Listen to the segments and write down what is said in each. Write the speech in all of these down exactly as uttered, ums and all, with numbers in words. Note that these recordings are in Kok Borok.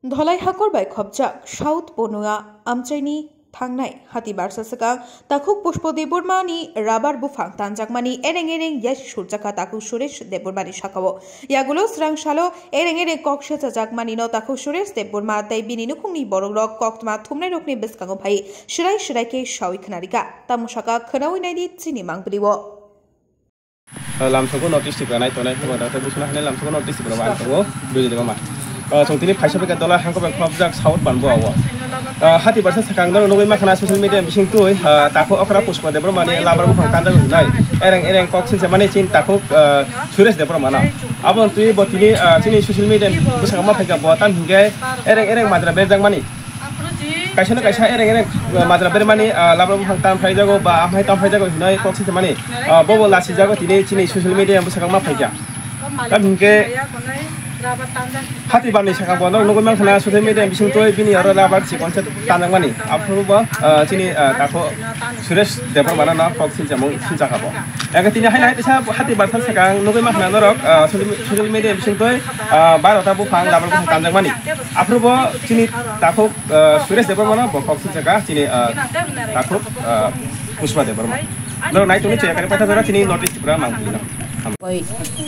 Dholai hakor bai khopjak South Ponua amchaini thangnai hati barsa swkang takhuk Pushpo Debbarmani rabar buphang tanjakmani ereng ereng yasi surjakha takhuk Suresh Debbarmani sakao. Yagulo swrang salo ereng ereng kok sechajakmanino takhuk Suresh Debbarma tei bini nukhungni borokrok koktwma thumnairokni bwskango phai swrai swrai khe saui khwnarikha. Tamo saka khwnaui naidi chini mangpili-o. Lamsogo North East Tripura nai tongnai, tei buchuna hwnwi lamsogo North East Tripura bai tongo, Bijay Debbarma. Chwng tini phaisa bai kha Dholai hakor bai khopjak South Ponua o. Hati barsa swkang norok nugwi mankha na social media bising twi, takhuk okra Pushpa Debbarmani labar buphang tanjak hwnwi ereng ereng kok sinsa mani chin takhuk Suresh Debbarmano. Abo twi bo tini chini social media bwskango ma phaikha bo tam hinkhe ereng ereng majra berjakmani. Kaisa no kaisa ereng ereng majra bermani labar buphang tam phaijago ba amhai tam phaijago hinwi kok sinsa mani. Bobo lasijago tini chini social media bwskango ma phaikha. Tam hinkhe hati bamni sakang bo norok nugwi mankha na social media bising twi bini oro labar chikon se tanjakmani. Aphuru bo chini takhuk Suresh Debbarmano no kok sinsamung sinjakha bo. Eke tini haino hai kisa hati barsa swkang nugwi mankha na norok social media bising twi barota buphang labar buphang tanjakmani. Aphuru bo chini takhuk Suresh Debbarmano bo kok sinjakha chini takhuk Pushpa Debbarma. Norok nai tongwi chaya kare paitha jora chini North East Tripura mangpili no. Oi,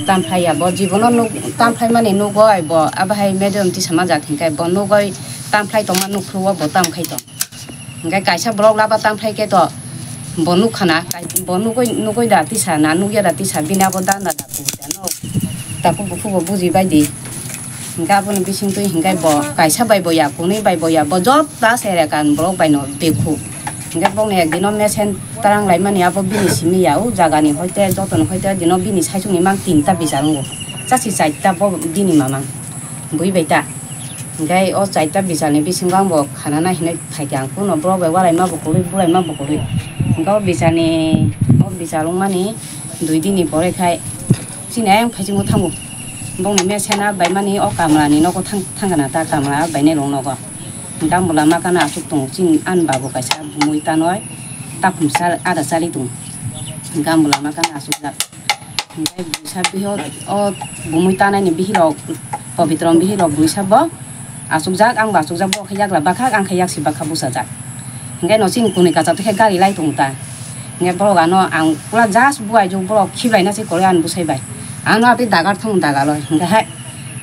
tam phai ya bo jibono nuk tam phai mani nuk oi bo abo hai medium tisa ma jat hinkhe bo nuk oi tam phai tongma nuk phuru o bo tam khai tong. Hinkhe kaisa borok laba tam phai khe to bo nuk khana bo nuk oi nuk oi da tisa na nuk ya da tisa bini abo dan da da ku da nok. Takhuk bukhuk bo buji bai di. Hinkhe aboni bising twi hinkhe bo kaisa bai bo ya kunui bai bo ya bo jot ta sere kan borok bai no bekhu. Hinkhe bokni ekdino mesen tarang laimani abo bini simi ya o jagani hoite jotoni hoite dino bini saichungni mang tinta bichar wngo. Chasi chaita bo bini mamang bui bai ta. Hinkhe o chaita bicharni bisingo ang bo khana nai hinui phaikha ang kuno borok bai walai ma bo kwrwi bulai ma bo kwrwi. Hinkhe o bicharni o bichar wngmani dui dini pore khai chini ayang phaichingbo thango. Bongni mesen a baimani o kamla ni nogo thang thangana ta kamla bainai rok nogo. Gambula ma kana asuk tongo chini ani babu kaisa bumui tanoi takhumsa ada chali tongo. Gambula ma kana asuk jak. Hinkhe buisa bihi o bumui tanai ni bihi rok pobitro bihi rok buisa bo. Asukjak, ang bo asukjak, borok khe yakla bakha, ang khe yaksi bakha bwsajak. Hinkhe no chini kunui kacha twi khe gari lai tongo ta. Hinkhe borok ano ang pura just buai jok borok khiblai na se kwrwi ani bwsai bai. Ano atwi dagar thang dagar loi. Hinkhe hai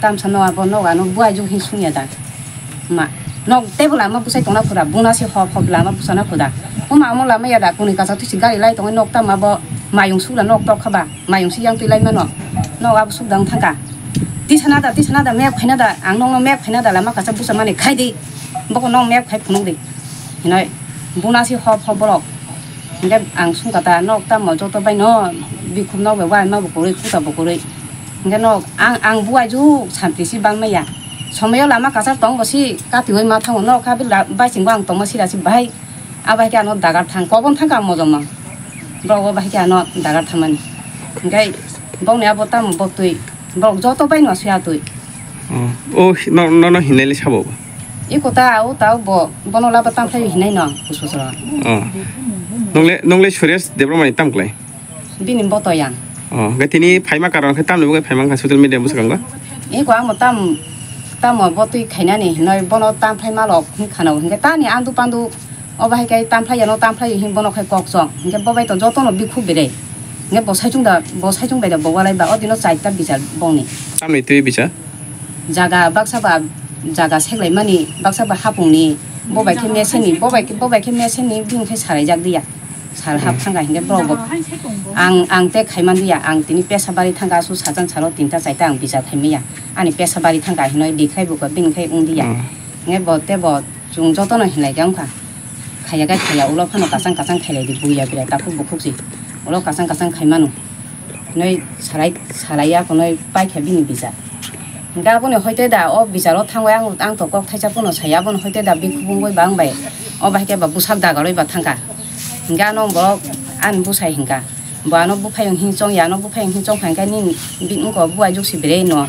tamsa no abo nok ano buai jok hin sung ya da. Ma nok tei bo lama bwsai tong na pura buna se hop hop lama bwsa na pura. O ma amo lama ya da kunui kacha twi se gari lai tongo nok tamo abo mayung sukla nok tok kha ba. Mayung si yang twi lai mano. Nok abo suk dang thangka. Tisana da, tisana da, map khaina da. Ang nokno map khaina da, lama kacha bwsa mani khai di. Boko nok map khai phunuk di. Hinoi buna si hop hop borok. Hinkhe ang sungka ta nok tamo joto bai no bikhum nok bai wai ma bo kwrwi, khuta bo kwrwi. Hinkhe nok ang, ang buai ju santi si bang maya. Somoyo lama kacha tong bo si katiwi ma thango nok kha bai sing bo ang tongma sira si bahai. Abai khe ano dagar thang, kobon thangka ang mojom mang. Borok bo bahai khe ano dagar thangmani. Hinkhe bokni abo tamo botwi, borok joto bai no swi atwi. Oh, oh, no, no, no, hinai le sabo ba? Iko ta, o ta, o bo, bono laba tang khlai hinai no, kusu soro. Oh. Nongle, nongle Suresh Debbarma ni tam klai? Bini boto yang. Oh, hingke tini phaima karon khe tamni bagwi phaima wngkha social media bwskango? Eko amo tam, tamo botwi khainani hinoi bono tam phaima rok wngkha no, hingke tani andu pandu obo hai khe tam phlai yano, tam phlai hin bono khai kok chong, hingke bo bai to jotono bikhu bere, hingke bo saichung da, bo saichung bai da bo walai ba, o dino chaita bichar bongni. Tamni twi bichar? Jaga baksa ba jaga seklaimani, baksa ba hapungni, bo bai khe meseni, bo bai khe, bo bai khe meseni, bini khe saraijak diya. Sal hap thangka hinkhe borok bo ang, ang tei khaiman diya, ang tini pesa bari thangka, aswk sajang salo tinta chaita ang bichar khaimaya. Ani pesa bari thangka hinoi dikhai buka bini khai wng diya. Hinkhe bo tei bo chwng jotono hinlai khe wngkha. Khaiya khe khaiya ulo phano kachang kachang khailai di buya bwrai takhuk bukhuk si. Ulo kachang kachang khaimano. Hinoi salai, salaiya hinoi paikha bini bichar. Hinkhe aboni hoite da o bicharo thangwi ang, ang to kok thaisa pono saya, aboni hoite da bikhubung bai bang bai o bai khe ba bwsak dagarwi ba thangkha. Hinkhe ano borok ani bwsai hinkha. Bo ano buphayung hin chong ya, ano buphayung hin chong kha hinkhe nini bi-, wngko buai jukse bere no.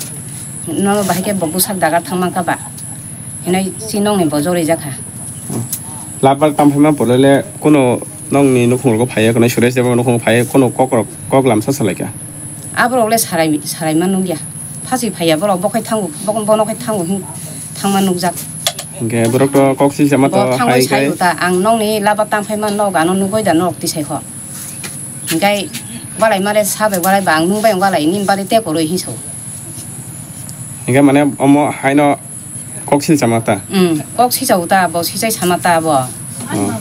Nono bahai khe bo bwsak dagar thang mankha ba. Hinoi si nongni bo joroi jakha. Labar tam phaima bolele kuno nongni nukhung rogo phaiya, kuno Suresh Debbarma nukhung phaiya, kuno kok rok, kok lamsa salaikha. Aborok le sarai, sarai ma nukya. Phasi phaiya borok, bo khai thango, bo, bono khai thango hin, thangma nukjak. Hingke borok to kok silsa ma to. Bo thangwi hai sai kai. Uta, ang nokni labar tam phai ma nok ano nugoi da nok tisai kho. Hingkai walai mare sabai walai ba ang nung bai walai nin bari te koroi hinso. Hingke mane omo haino kok silsa ma ta. Hmm, kok silsa uta bo silsai sama ta bo. Oh.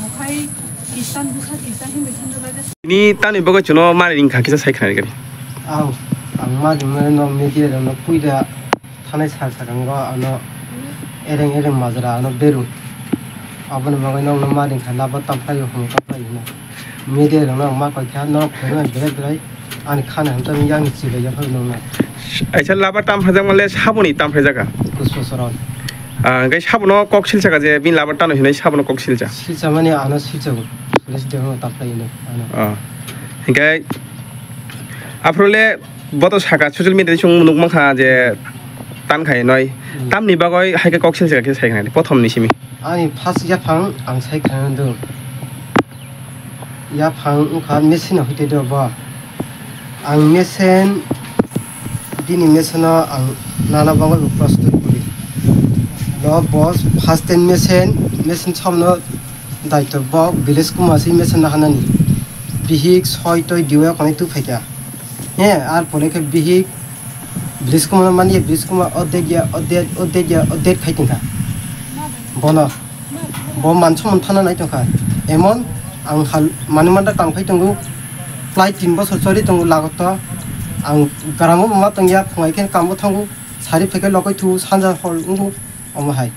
Ni tani bagwi chuno mari ringkha kisa sai khna gari. Aw, ang mari mari no media rok no puida. Thanai sal sakango ano ereng ereng majra ano beru. Aboni bagwi nokno ma ringkha labo tamphai hwnwi tamphai hwnwi. Media rokno ang ma koi kha norok khaina belai belai ani khana hamjakmani yang chibai yaphai nokno. Aisa labar tamphai jak male saboni tamphai jaka. Kusbo soron. Ah, hingke sabono kok silsa ka je bini labar tano hinai sabono kok silsa. Silsa mani ano silsa bo. Police de tamphai hwnwi ano. Ah. Hingke aphuru le Bo to saka social media ni song nuk mankha je tan khai noi. Hmm. Tamni bagoi hai khe kok sil saka khe sai khnai. Prothom ni simi. Ani first yaphang ang sai khnai do. Yaphang wngkha machine hwite do bo. Ang machine bini machine no ang nana bagoi bo prostut kuri. Bo first time machine, machine somno daito bo village kuma si machine no hanani. Bihik soi toi diwa konai tu phaikha. He, ar pore khe bihik bridge kuma mani, bridge kuma odek ya, odek, odek ya, odek khai tongkha. Bono, bo mansa mon thana nai tongkha. Emon ang hal mani manda tang phai tongo. Plai tin bosor chori tongo lagok to. Ang garamo ma tongya, phungai khe kambo thango. Sari phai khe lokoi thu, sanja hor wngo, omo hai.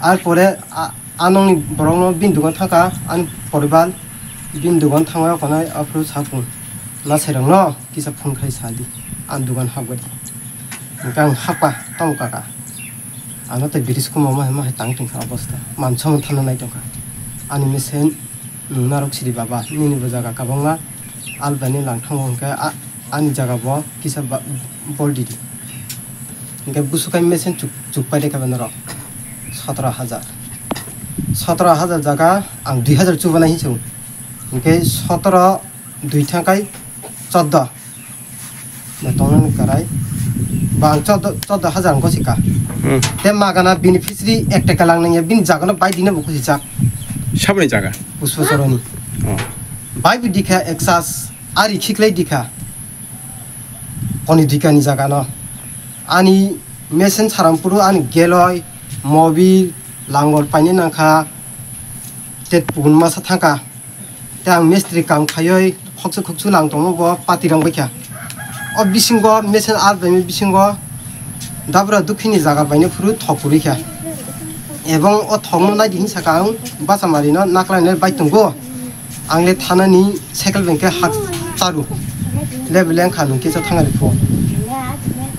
Ar pore a, a nokni borokno bini dogan thangkha, ani poribar bini dogan thangwi okonai aphuru sakung. Nasairokno kisa phone khai sadi, ani dogan hapgadi. Hingke ang hapkha, tamo kaka. Ano tei bridge kuma ma hai ma hai tang tongkha obosta. Mansa thana nai tongkha. Ani mesen nwng narok sidi baba, nini bo jaga kabangma. Albaini langthango hingke a, ani jaga bo kisa ba, bol didi. Hingke busukai mesen chuk, chuk pai de kaba norok. Sotoro hajar. Sotoro hajar jaga ang dui hajar chubanai hinsu. Hingke sotoro dui thangkai choddo. Na tongnani karai. Bang choddo, choddo hajar ang gosika. Hmm. Te magana beneficiary ek taka lang nangya, bini jagano bai dina bo kusi jak. Saboni jaga? Busu soroni. Oh. Bai bo dikha eksas, ari khiklai dikha. Koni dikani jagano. Ani mesen sarampuru ani geloi, mobil, langol paine nangkha. Tet pugun masa thangkha. Te ang mistri kam khaioi khoksu khoksu lang tongmo bo pati rang baikha. O bisingo mesen ar bai bisingo dabra dukhini jaga baine phuru thok kwrwi kha. Ebong o thokno naidi hinsa kha ang basa marino naklainai bai tongo. Ang le thanani cycle bengke hak charu. Level le wngkha nung kisa thangari pho.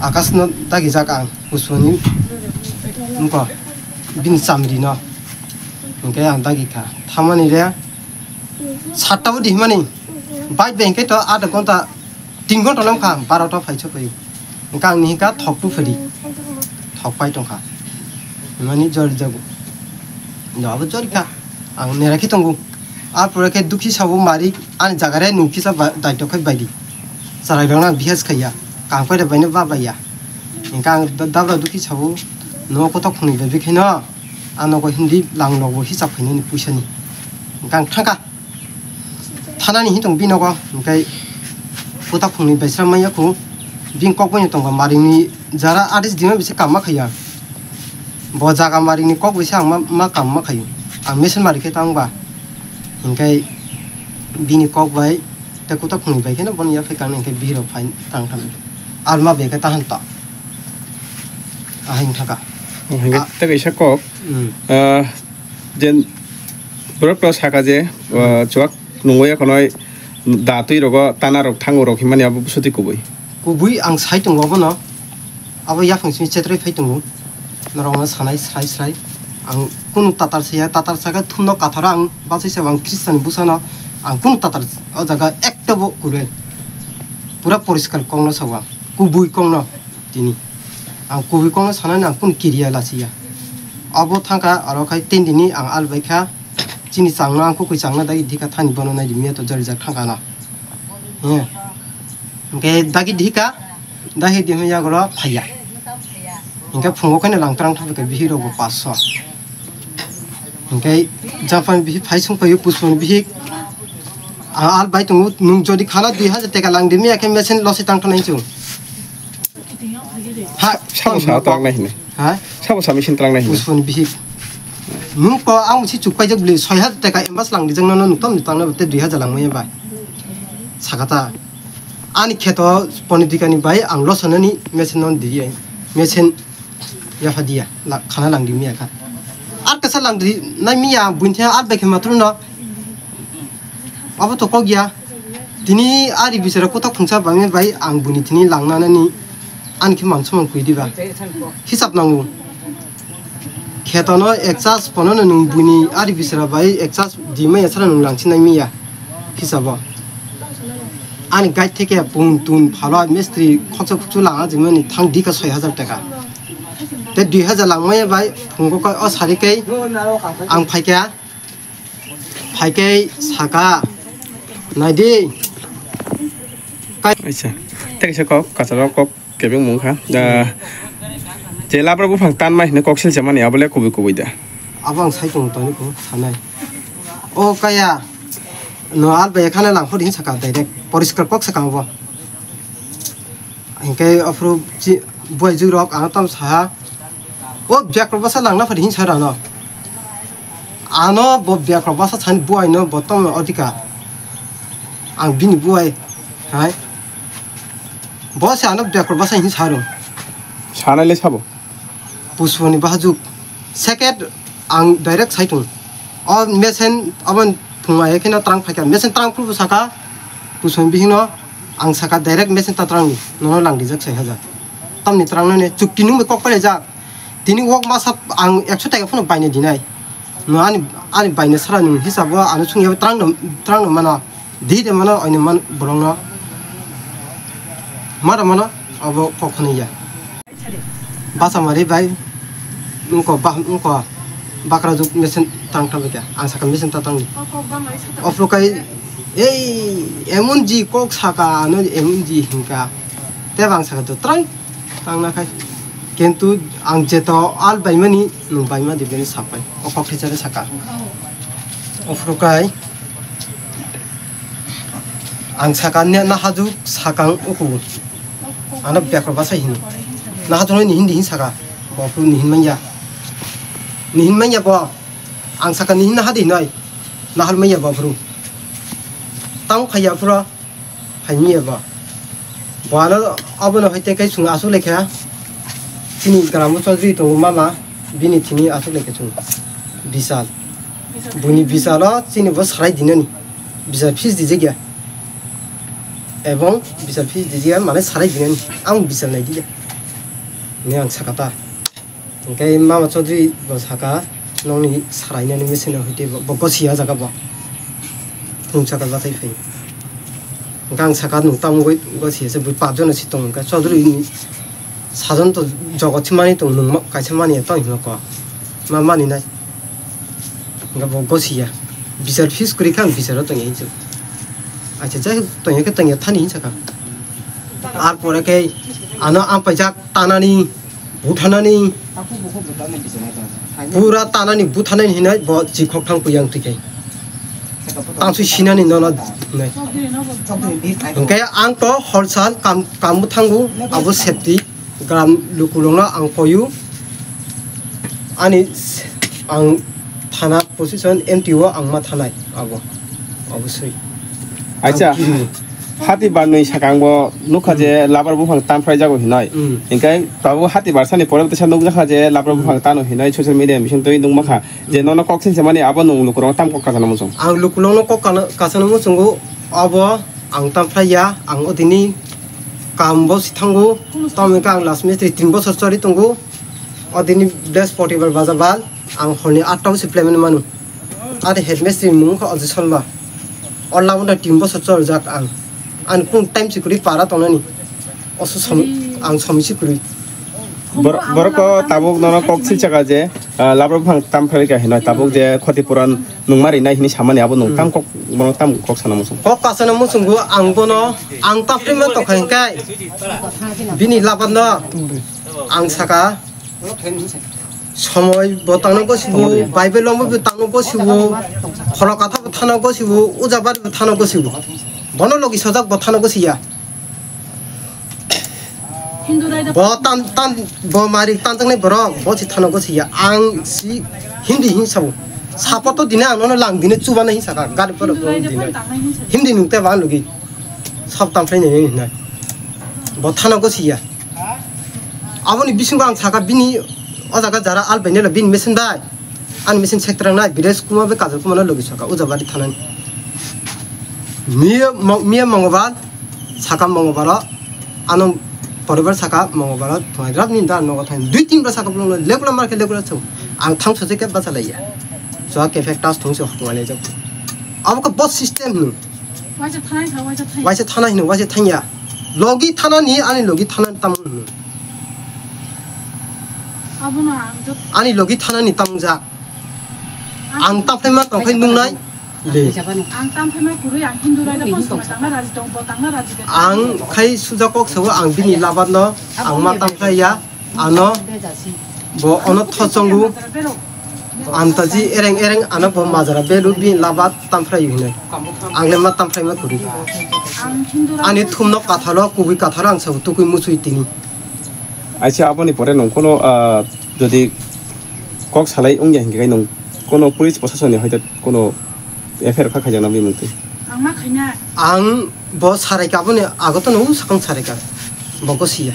Akasno dagijak ang kusuni wngkha bini chamrino. Hingke ang dagikha. Thamani le satta bo di himani. Bike bai hingke to adha ghonta, tin ghonta lom kha, barota phai se phai. Hingke ang ni hingka thok tu phadi. Thok pai tongkha. Himani jori jago. No abo jori kha. Ang nera khe tongo. Ar pore khe dukhi sabo mari ani jaga re nung kisa ba, daito khai bai di. Charai rok na bihas khaiya. Kam kai da bai no ba bai ya. Hingke ang da, dabra dukhi sabo. No kotok phunui bai bikhe no. Ano ko hindi lang logo hisab khainani puisa ni. Hingke ang thangkha. Thanani hin tong binogo, hingke puta phungni baisra manya khu, bini kok bai tongkha maringni jara adis dima bisi kamma khaiya. Bo jaga maringni kok bai se ang ma, ma kamma khaio. Ang mesen mari khe tang ba. Hingke bini kok bai tei kuta phungni bai kheno bono yaphai kang hingke bihirok phai tang thang. Alma bai khe tahan ta. Ahing thaka. Hingke tei kaisa kok. Hmm. Ah, je borok to saka je, ah, chuak nungwi khonoi da twi rogo tana rok thango rok himani abo bwswtwi kubui. Kubui ang sai tongo abono. Abo yaphang simi chetrai phai tongo. Norokno sanai srai srai. Ang kunu tatar saya, tatar saka thumno katharo ang bachai sabo ang Christian bwsano ang kunu tatar o jaga ekta bo kurui. Pura poriskar kokno sabo ang. Kubui kokno. Tini ang kubui kokno sanani ang kunu kiriya lasiya. Abo thangkha aro khai tin dini ang albai kha chini changno ang kukui changno dagi dikha thani bono nai di miya to jari jak thangkha no. He. Hingke dagi dikha dahi di hwnwi yagolo phaiya. Hingke phungo khe lang trang thang khe bihik rok bo paanch sho. Hingke Japan bihik phai sung paio Pusponi bihik. A-, al bai tongo, nwng jodi khala dui hajar teka lang di miya khe mesen losi tang thanai chwng. Ha, sabo sa tang nai hini. Ha? Sabo sa machine tang nai hini. Pusponi bihik. Nwng ko ang si chuk paijak bli soi hajar teka emas lang di jang no nwng tom ni tang na te dui hajar lang maya bai. Sakata. Ani kheto poni dikani bai ang losanani mesen non di. Mesen Yapha diya, la-, khana langdi miya kha. Ar kasa langdi nai miya buini thaya ar bai khe matro no. Abo to kok ya. Tini ari bisara kotak phungsa bangni bai ang buini tini langna nani ani khe mangso mang kwi diba. Hisab nango. Kheto no ek chas pono no nung buini ari bisara bai ek chas di maya sara nung langsi nai miya. Hisabo. Ani guide theke pung tun phalo mistri khoksa khukchu langa jimani thang dika soi hajar taka. Te dui hajar langmaya bai phungo koi o sari kai ang phaikha. Phaikai saka. Naidi. Acha. Tei kaisa kok, kasaro kok kebeng mung kha. Da, je labra buphang tan mai hino kok silse mani abole kubui kubui da. Abo ang sai tongo toni ko sanai. O kaya. No al be khana lang phodi saka direct. Poriskar kok saka abo. Hingke aphuru chi-, buai jwk rok ano tam saha. O biakrok basa langna phadi hin sa rano. Ano bo biakrok basa sani buai no bo tong odika. Ang bini buai hai. Bo se ano biakrok basa hin sa rung. Sanai le sabo. Pusponi bahajuk. Second ang direct saitung. O mesen abon phunga ekheno trang phaikha. Mesen trang phuru saka, Pusponi bihingno ang saka direct mesen ta trangni, nono lang dijak soi hajar. Tamni trangnani chukti nung bai kok pailai jak. Tini wok masa ang ekso taka phano baina dinai. No ani, ani baina sara nung hisabo ano sungya trangno, trangno mano. Di de mano, oini man, borokno. Mara mano, abo kok khani ya. Basa mari bai, wngko ba, wngko bakra juk mesen tang tang kya, ang saka mesen ta tang di. Ofro kai, ei, emon ji kok saka, ano emon ji hingka. Te bang saka to trai, tang na kai. Kintu ang jeto al bai mani, nung bai ma di beni sapai. O kok thai chare saka. Ofro kai. Ang saka ne nahajuk sakang uku. Ano biakrok basa hino. Nahajuk ni hindi hin saka. Bo phuru ni hin manya. Ni hin manya bo. Ang saka ni hin nahadi noi. Nahal manya bo phuru. Tang phaya phura. Hai manya bo. Bo ano abono hai te kai sunga asuk lekha. Chini gram chaudhuri tongo mama. Bini thini asuk lekha chung. Bisal. Buni bisalo chini bo sarai dinani. Bisal fees dijak ya. Ebong bisal fees dijak ya, mane sarai dinani. Ang bisal nai diya. Ni ang saka ta. Hingke mama chaudhuri bo saka, nongni sarai nani machine hoite bo, bo gosi ya jaga bo. Nung saka jatai phai. Hingke ang saka nung tamo goi gosi ya se bui pajona si tong hingke chaudhuri ni sajon to jogot si mani tong nung ma-, kaisa mani ya tong hino ko. Ma mani nai. Hingke bo gosi ya. Bisal fees kuri kha ang bisalo tong ya hinsu. Acha jai tong ya ke tong ya thani hinsa ka. Ar pore ke ano ang paijak tanani. Buthanani pura tanani buthanani hinai bo chikhok thang puyang twi kai. Tangsu sinani nono hinai. Hingke ang to holsal kam, kam buthango abo safety gram lukulongno ang koyu ani ang thana position M T O ang ma thanai abo. Obosoi. Acha. Ang kiri. Hati barnoi sakang bo nukha je labar buphang tam phrai jago hinoi. Mm. Hingke tabuk hati barsani pore bwtesa nukjakha je labar buphang tano hinoi social media bising twi nukmakha. Je nono kok sinse mani abo nung lukurok tam kok kasana muchung. Ang lukulokno kok kana-, kasana muchungo abo ang tam phrai ya, ang odini kam bo si thango, tamo hingke ang last mistri tin bosor chori tongo, odini bres potibar baja bal, ang horni atta o si plemani manu. Ade headmistress ni mung wngkha Ajay Sharma. O labona tin bosor chorjak ang. Ang kung time si kwrwi para tongnani. Oso som-, ang somi si kwrwi. Bor-, borok o tabuk nono kok silchaka je, ah, labra buphang tam phai kha hino tabuk je khoti puran nungma rinai hini samani abo nung tam kok, bono tam kok sana muchung. Kok kasana muchungo ang bono, ang tapri man tokha hingkai. Bini labar no ang saka. Somoi bo tangno gosibo, Bible lombo bo tangno gosibo, khoro katha bo thano gosibo, uja bari bo thano gosibo. Bono logi sojak bo thano gosiya. Hindu raida Bo tan tan bo mari tanjaknai borok bo si thano gosiya. Ang si Hindi hin sabo. Sapoto dine ang nono lang dine chubana hin saka gari poro Hindu raida dine. Phan tangnai hin saka. Hindi nungte ba logi. Sab tamphai nai hinai. Bo thano gosiya. Aboni bisingo ang saka bini o jaga jara al bainela bini mesin bai. Ani mesin sektrang nai Bires Kumar bai Kajal Kumar no logi saka uja bari thanani. Miya mo-, miya Mongobal saka Mongobal o ano poribar saka Mongobal o thongai rap ni da nogo thang dui tin bra saka bolong lekula marke lekula chau. Ang thang soche ke basa laiya. So ke fek tas thong se hok ngai jok. Abo ka boss system ni. Waisa thanai sa, waisa thanai. Waisa thana hino, waisa thanya. Logi thana ni, ani logi thana ni tamung hino. Abono ang jot- Ani logi thana ni tamung ja. Ang Ang taphaima tongkhai nungnai. Le. Ang tamphai ma kurui ang Hindu raida pon sama tangna raji tong, bo tangna raji de. Ang khai suja kok sawo ang bini labar no, ang ma tamphai ya. Ano bo ono thosongo antaji ereng ereng ano bo majra belu bi labat tamphrai hinai. Ang le ma tamphrai ma kuri. Ani thumno kathalo kubui kathalo ang sabu tukui musui tini. Aisa aboni pore nong kono, ah, jodi kok salai wngya hinkhe nong kono police proshasonni hoite kono F I R kha khaijak na bini mungtwi. Ang ma khaina. Ang bo sarai kaboni agoto no sakang sarai ka. Bo go siya.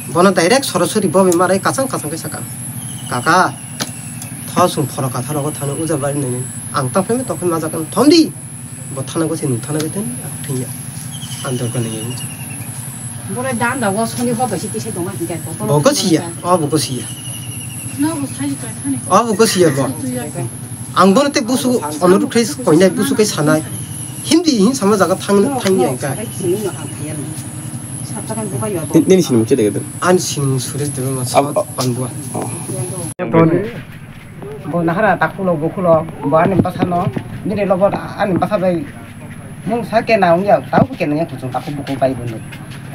Bono direct sorosori bo bemar ai kachang kachang khe saka. Kaka, tho sung phoro katha rogo thani uja bari nini. Ang tokhe tokhe majak thomdi. Bo thana go sini thana go thani thengya. Ang dor ka nini. Bore dan da go soni ho besi tise donga hinkhe. Bo go siya. O bo go siya. No bo sai ka thani. O bo go siya bo. Ang bono tei busu onuruk khlai koinai busu kai sanai. Hindi hin sama jaga thang thang ya ka. Nini sinimung chede gede. An sinimung Suresh Debbarma Ab- South Panbua. Oh. Bo nahara takulo bukulo bo ani basa no nini lobo ani basa bai mung sa kena ungya tau kena ya kuchung taku buku bai bundu.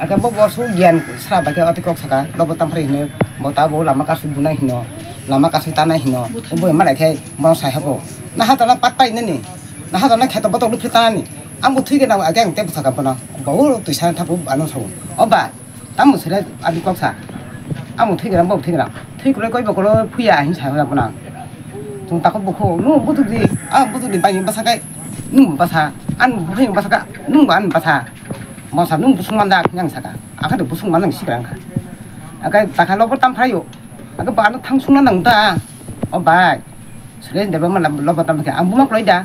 Aka bo bo su gian sra bai ke ati kok saka lobo tamphari hino bo tau bo lama kasu bunai hino lama kasu tanai hino bo mara khe. Bono sai habo. Na hatana patpai nini. Na hatana kheto botok luphi tanani. Ang bo thwi gana age ang tebo saka bono. Bo twi sana thapu ano sabu. O ba. Tamo sere abi kok sa. Ang bo thwi gana bo thwi gana. Thwi kule koi bokolo phuya hin sa bono. Tung tako bokho. Nu butuk di. Ah butuk di bai basa kai. Nu basa. An bui basa ka. Nu an basa. Mo sa nu busung manda yang saka. Aka de busung manda sikra ka. Aka takha lobo tam phayo. Aka ba no thang sungna nang ta. O bai. Sule de ba mana lobo tam khe ang buma kloi da.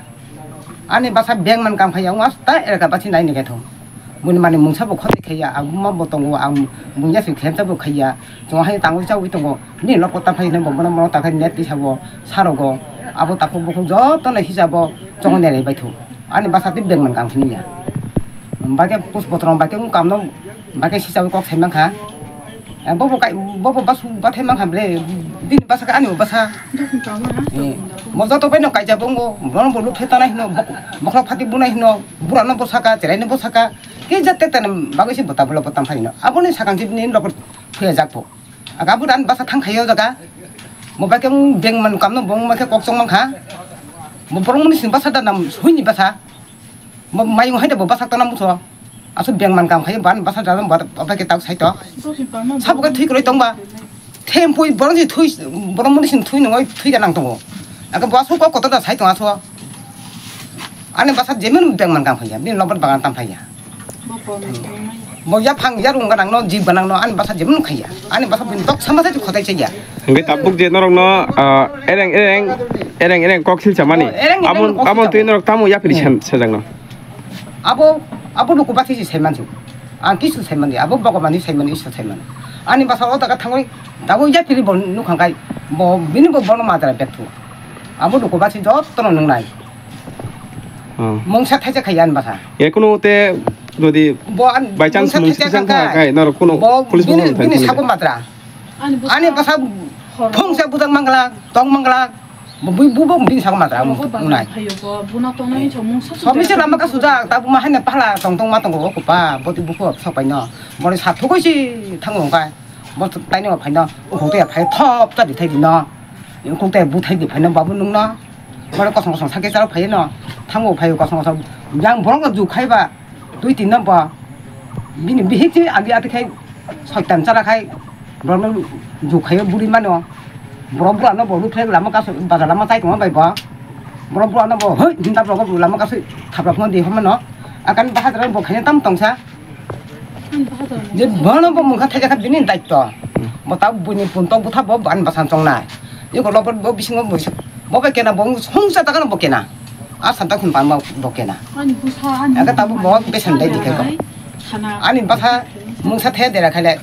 Ani basa beng man kang phai ang asta era ka basi nai ni khe thong. Buni mani mungsa bo khote khaiya ang buma bo tongo ang bunya se khem ta bo khaiya. Chong hai tangwi chawi tongo. Ni lobo tam phai ne bo bono mono ta khai net ti sabo sarogo. Abo takhuk bukhuk joto no hisabo chong ne bai thu. Ani basa ti beng man kang phini ya. Ba ke pus botrom ba ke kam no. Ba ke sisa kok sai mankha. Eh, bobo kai, bobo basu bathai mankha bre. Bini basa ka ani basa. Eh, mo joto bai no kaija bongo. Bono bolu phetana hino, bok-, bokhla phati bunai hino, bura no bosaka, cherai no bosaka. Ke jate tene bagwi si bota bolo bota phai no. Aboni sakang si bini rok phuya jak pho. Aga bura ni basa thang khayo jaga. Mo ba ke beng man kam no bong ma ke kok chong mankha. Mo borong muni sin basa da nam huini basa. Mo mayung hai da bo basa tona muso. Asu beng man kam khai ban basa da ba ba ke tak sai to. Sabo ke thik roi tong ba. Them pui borong si thui borong muni sin thui nongoi thui ga nang tongo. Aga bo asu ko koto da sai tong asu. Ani basa jemen beng man kam khai ya. Bin lobar bagan tam khai ya. Bo ya phang ya rung ganang no jib ganang no ani basa jemen khai ya. Ani basa bin tok sama sai khotai chai ya. Hingke tabuk je norok no, ah, ereng ereng, ereng ereng kok silsa mani. Oh, ereng ereng Amon, kok amon silsa twi mo. Norok tamo yapri Hmm. Sen-, sejak no. Abo, abo luku basi si saiman su. Ang kisu saiman di, abo Bhagwan ni saiman, Iswar saiman. Ani basa o daga thangoi, dago yapri bo nukhang kai, bo bini bo bono majra bethu. Abo luku basi jotto no nungnai. Oh. Mungsa thaisa khai ani basa. Ye kuno te jodi Bo an-, by chance mungsa mungsa thaisa thaisa khai. Khai, norok kuno Bo police bini, mo bini thang sabo matra. Ani bwsa Ani bwsa hor phongsa bujak mangla, tong mangla, bu, bu, bu, bini saka matra, Hor ang hor unai. Phayo bo, buna tongnai chong mung sa Sobi se lama ka suja, ta bu ma haina pahla, tong tong ma tongo, ko pa, boti buko, sok pai no. Bori sa thukoi si thango kai. Bo taino phaino, ukhuk tei phai thop cha di thai di no. Ukhuk tei bu thai di phaino babu nung no. Boro kosong kosong sakhe charo phai no. Thango phai kosong kosong. Yang borok no ju khai ba. Twi tin no bo. Bini bihik chi agi ati khai soitan chara khai. Borok no ju khai buri mano. Borok bura no bo ruphe lama kasu bazar lama chai tong bai bo. Borok bura no bo hoi hinta borok lama kasu thaprak no di hono. Akan bahadra bo khai tam tong sa. Je bono bo mungkha thajakha bini daitto. Bo ta buini puntok butha bo ban basan chongnai. Iko lobo bo bisingo bo bo bai kena bo songsa ta kana bo kena. A santa khun ban bo kena. Ani busa ani. Aka ta bo bo besan dai dikhai ko. Ani basa mungsa the dera khaile.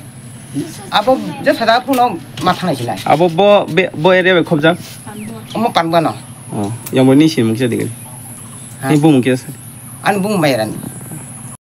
Abo je sada phuno ma thangnai sinai. Abo bo be bo area bai khobjak. Omo panbano. Oh, yang bo ni si mungsa dikhai. Ni bo mungsa. Ani bung bai ran.